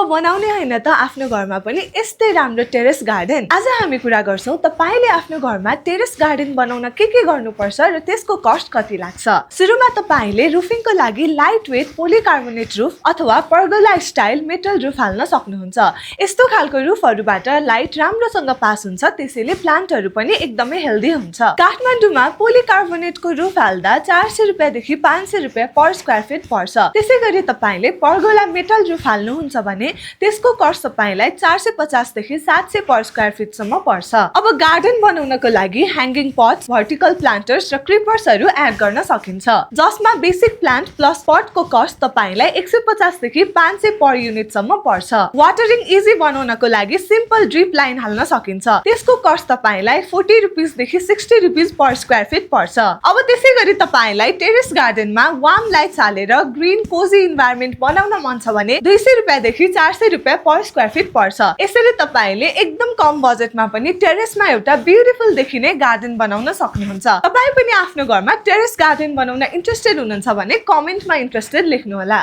बनाउने हैन त आफ्नो घरमा पनि यस्तै राम्रो टेरेस गार्डन। आज हामी कुरा गर्छौं तपाईले आफ्नो घरमा टेरेस गार्डन बनाउन के गर्नुपर्छ र त्यसको कस्ट कति लाग्छ। सुरुमा तपाईले रुफिङको लागि लाइट वेट पोलिकार्बोनेट रुफ अथवा पर्गोला स्टाइल मेटल रुफ हाल्न सक्नुहुन्छ। यस्तो खालको रुफहरुबाट लाइट राम्रोसँग पास हुन्छ, त्यसैले प्लान्टहरु पनि एकदमै हेल्दी हुन्छ। काठमाडौँमा पोलिकार्बोनेटको रुफ हाल्दा 400 रुपैयाँ देखि 500 रुपैयाँ पर स्क्वायर फिट पर्छ। त्यसैगरी तपाईले पर्गोला मेटल रुफ हाल्नुहुन्छ भने त्यसको कस्ट तपाईलाई 450 देखि 700 पर स्क्वायर फिट सम्म पर्छ। अब गार्डन बनाउनको लागि ह्याङ्गिङ पट्स, भर्टिकल प्लान्टर्स र क्रिपर्सहरु एड गर्न सकिन्छ, जसमा बेसिक प्लान्ट प्लस पटको कस्ट तपाईलाई 150 देखि 500 पर युनिट सम्म पर्छ। वाटरिङ इजी बनाउनको लागि सिम्पल ड्रिप लाइन हाल्न सकिन्छ, त्यसको कस्ट तपाईलाई 40 रुपैयाँ देखि 60 रुपैयाँ पर स्क्वायर फिट पर्छ। अब त्यसैगरी तपाईलाई टेरेस गार्डनमा वार्म लाइट्स हालेर ग्रीन कोजी इन्भाइरोमेन्ट बनाउन मन छ भने 200 रुपैयाँ देखि 400 रुपैयाँ पर स्क्वायर फिट पर्छ। यसरी तपाईले एकदम कम बजेटमा पनि टेरेसमा एउटा ब्युटिफुल देखिने गार्डन बनाउन सक्नुहुन्छ। तपाई पनि आफ्नो घरमा टेरेस गार्डन बनाउन इन्ट्रेस्टेड हुनुहुन्छ भने कमेन्टमा इन्ट्रेस्टेड लेख्नु होला।